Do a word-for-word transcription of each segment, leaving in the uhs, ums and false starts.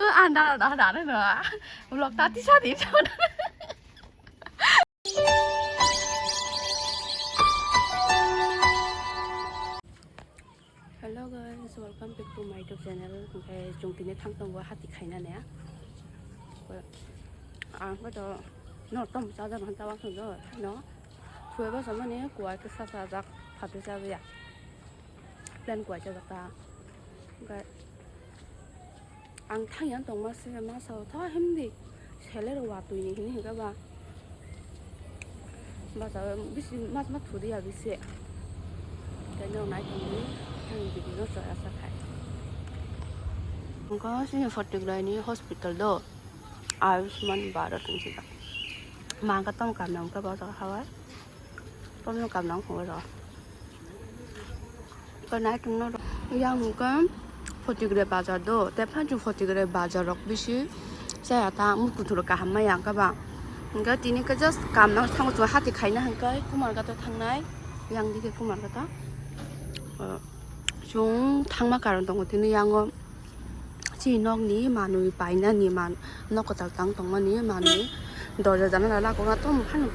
Anda da da da da. Vlog ta tisa di. Hello guys, welcome back to my YouTube channel. Hwnkhe chwng tini thang tongo hati khaina ne. Ang khe to norok tamo chajak manta wngkha do no. Phuiba samani kuai khe sa chajak phatwi chajakya. Plan kuai chajak ta. Hwnkhe ang thangya tongma se ma sao tha himdi. Sele rok watwi ni hini hwnkhe ba. Ba sao bisi mas ma thudi ya bisi. Kendo nai thangdi. Ang video no chaya sa khai. Hwnkhe sini Photograi ni hospital do. Ayushman Bharat hwnwi swijak. Ma khe tamo kamna hwnkhe bo jaga hawai. Tamo kamna wngkha o jaga. Hwnkhe nai tongno rw-, yang hwnkhe Photograi bazar do. Tei phano chwng Photograi bazar rok bisi chaya ta, mui kuthurok kaham maya hwnkhe ba. Hwnkhe tini khe just kamna thango chwng hati khaina hwnkhe Kumarghato thangnai. Yang dikhe Kumarghato. Chwng thangma karon tongo tini yango. Chini nokni manwi painani man-, nok kwtal tang tongmani manwi dorja janala lak oro tamo phano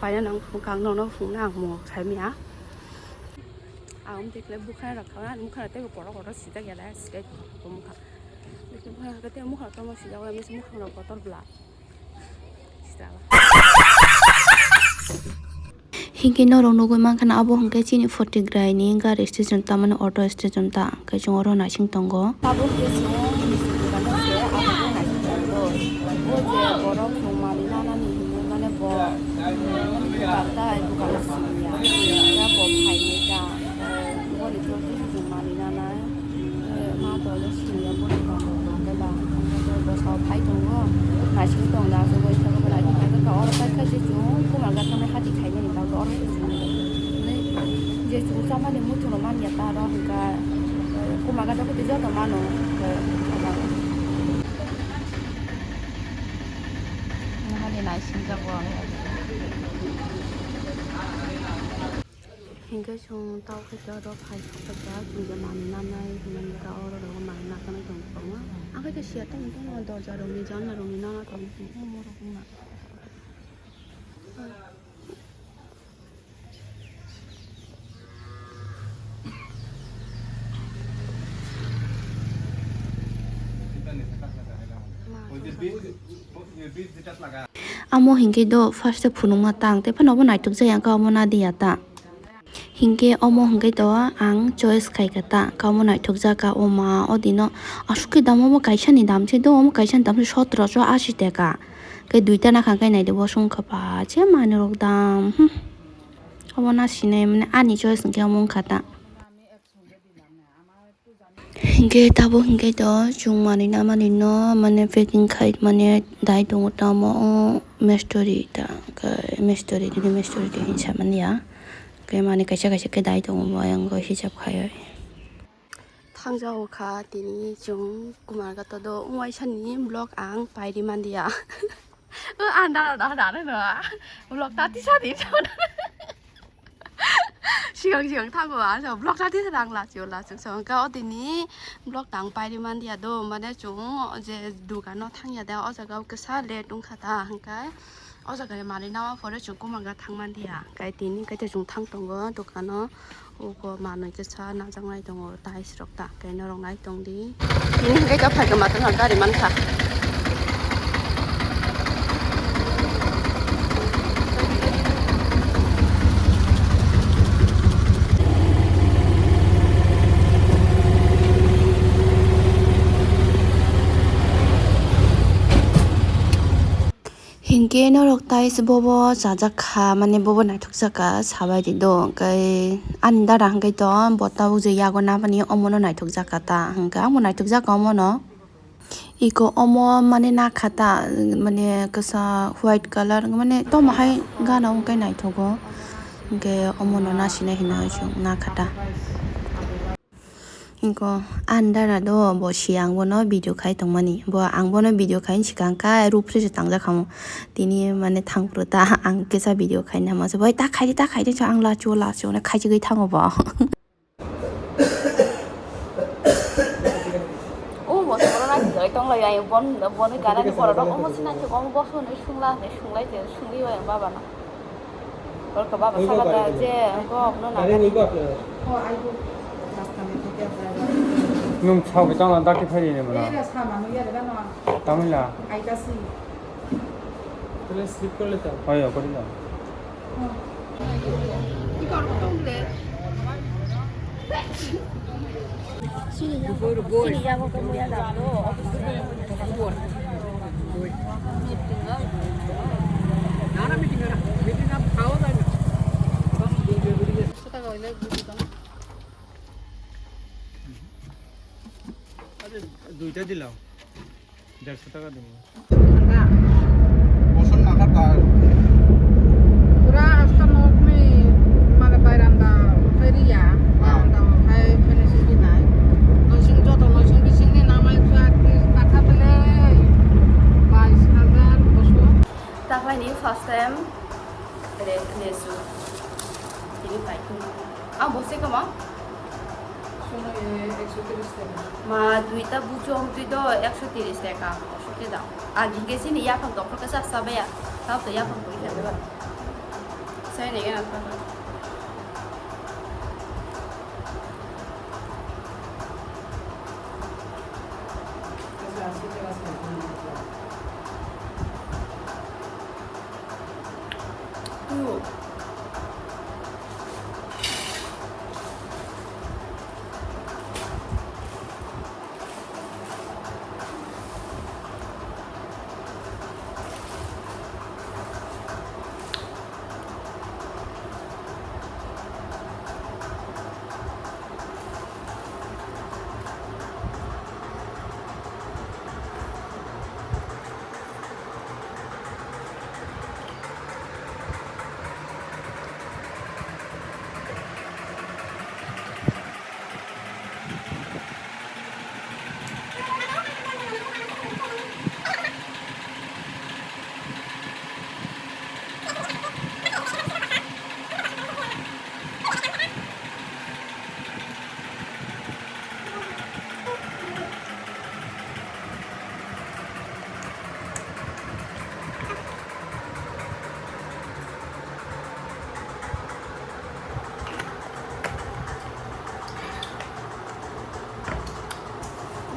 paina nang phunukha ang nono phunukna ang mungsa saimaya. Ang tei khlai bwkhana rok kha, ani bwkhana teibo kotor kotor sijak ya da, sikai bwkha. Bwkhana tei bwkhana tamo sijak ya, bwkhana rok kotor bwla. Sijak. Hinkhe norok nugwi mankha na, abo hinkhe chini Photograi ni gari station ta, mane auto station ta, hinkhe chwng oro naising tongo. Tabuk khe chwng Photograi se abo khe naising tongo. O je borok chwng manwi nanani hinwi mane bo, mane dukan ta, dukan simi ya. Ya bo phainai ta. Boni jor jor chwng manwi nanai. Ma tole sini ya boni tong tong khe ba. Bwsao phai tongo. Naising tong da aswk bai saka bo naising phai kha. Oro paikha se chwng Kumarghat thangwi hati khainani bagwi oro se chwng. Mane je chwng chamani muitu no manya ta aro hwnkha. Kumarghat o khe joto mano. Hadi naising jago. Hinkhe chwng tao khe oro phai sokphaikha, chwng je manwi nanai hinwi kha, oro rw manwi nakarnai tong kwbangma. Ang khe siya tong tongma dorja rokni janla rokni nana tong tong omo rok wngma. Amo hinkhe do first o phunukma tang, tei phano obo naithok jaya wngkha, omo nadiya ta. Hinkhe omo hinkhe do ang choice khaikha ta, omo naithok jaka o ma, o dino aswk khe dam, omo kaisa ni dam se do, omo kaisa ni dam se sotoroso ashi taka, khe duita nakha khe naidi bo se wngkha ba, je manwi rok dam, hmm. Obo na sinai mane ani choice hinkhe omo wngkha ta. Hinkhe tabuk hinkhe to chwng manwi na manwi no mane packing khai mane dai tongo tamo o mistori ta khe mistori tini mistori twi hinwi sa manya khe mane kaisa kaisa khe dai tongo bo ayang o hisab khai oi. Thangjago kha tini chwng Kumarghat o do wngwaisa ni vlog ang pairi manliya. O anda da da da da. Vlog ta tisa di. Sigang sigang thango asa vlog ta tisa dang lachu lachu songka o tini vlog tang pairi mandiya do mane chwng o je dukan o thangya da o jaga o kisa late wngkha ta hwnkhe o jaga ni manwi nawa phore chwng Kumarghat thang mandiya kai tini kai chwng thang tongo dukan o. Uko manwi kisa najaknai tongo, tiles rok ta khe norok nai tongdi. Tini hwnkhe khe phaikha matwng gari mankha. Hinkhe norok tiles bobo chajak kha, mane bobo naithok jaka sabai rido, hwnkhe ani dada hwnkhe to bo tabuk je yago nabani omono naithok jaka ta, hwnkhe amo naithok jaka omono. Iko omo mane nakha ta, mane kisa white colour, mane tomo hai gana hwnkhe naithogo, hwnkhe omono nasinai hinwi chwng nakha ta. Inko ani dada do bo si ang bono video khai tongmani. Bo ang bono video khai sikang kha, rupri se tangjak khamu. Tini mane thangphru ta ang kisa video khai nama se. Bai ta khai di, ta khai di, ang lachu, lachu, na khai chigwi thango bo. O bo se bono nai Ang lai ai bon, bon ni gana ni borok rok omo sinai se omo bosu ni sungla ni sunglai se sungli bai ang baba no. Borok baba saka da je ang ko no na gani. Nwng chao kitang lang dakti phai ni mano. Tamil na. Tale slip korle ta. Oi, oi, kori na. Duita dilam. Dersho taka dibo. Boson nakar ta. Pura hasta nok ni mane bairanda khairiya, bairanda hai finish ni nai. Nosing joto nosing bising ni namai chua ki takha tele bais hajar boson. Tapai ni first time re lesu. Ini pai tu. Ah, bosi kama? Sono ye ekso tiris taka. Ma duita buchong twi do ekso tiris taka. Osuke da. Agi ke sini yaphang doktor ke sa sabe ya. Tao to yaphang koi khe ba. Sai ne ga na.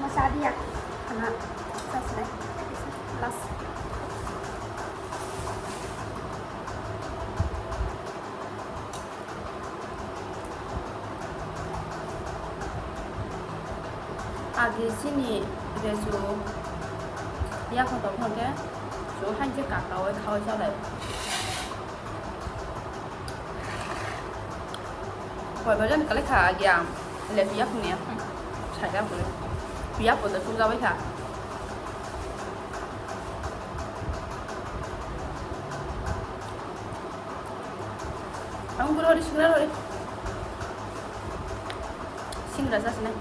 Masadi ya, kana sasre, las. Agi sini resu yakhon tong khe su hanse kaka oi khaui salai. Koi bajan kale kha agi ang le piya phung ya. Sai da phung. Piya phung da phung jabai kha. Ang guro ri singra ri. Singra sa sini.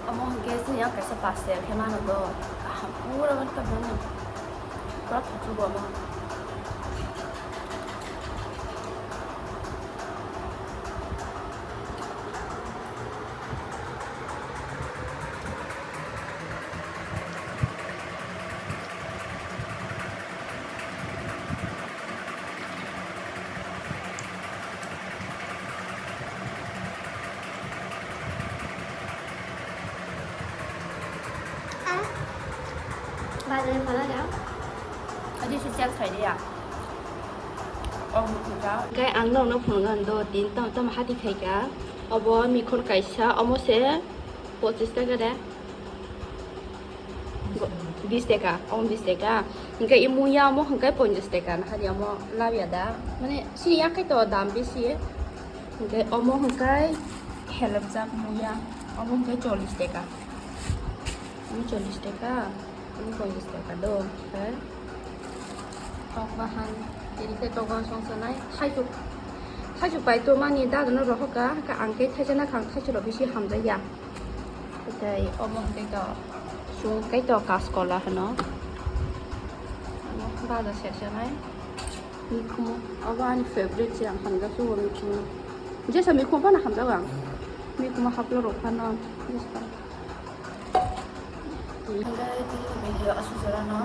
Omo hwnkhe chini yang kaisa pastel khe mano do. Kaham pura ban tongmani. Pura thuksugo omo. Bazar phala da. Adi se sel sai dia. Oh, mukhunta. Kai ang no no phungan do tin tam tam hati khai ka. Obo mikhon kaisa omo se pochis taka de. Bis taka, omo bis taka. Hingke i muya omo hingke ponchas taka, nahari omo labya da. Mane, sini yakai to dam bisi. Hingke omo hingke helpjak muya. Omo hingke chollis taka. Omo chollis taka, omo ponchas taka do. Hingke tok bahan, tini khe tok bahan songsanai. Thaisuk, thaisuk pai to mani dada no rohoka, hingke ang khe thaisa nakhang thaisuk rok bisi hamjakya. Tei omo hingke to Kaitor kaskola hwno. Ano baja sesenai. Mikhumu. Abo ani favorite se, ang hamjak sugo mikhumu. Jesa mikhumu phano hamjago ang. Mikhumu haplo rok phano. Jesa. Hingke tini video asuk jorano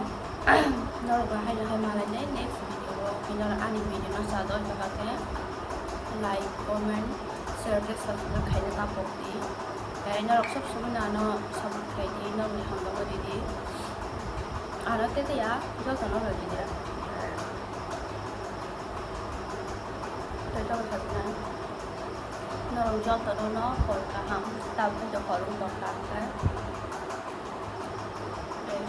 norok bai haino hai malainai next video o. Hino ani video no sa do jaga khe like, comment, share tei subscribe khaina ta pok di. Tei norok sob somoi no ano support khlai di, norokni hamjakma ridi. Ano tei tei ya jotono rw di ya. Tei tamo sajna. Norok jotono no hor kaham, tabuk khe hor wng tong kha khe. Tei,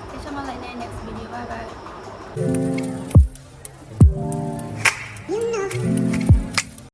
tei sama lainai next video, bye bye.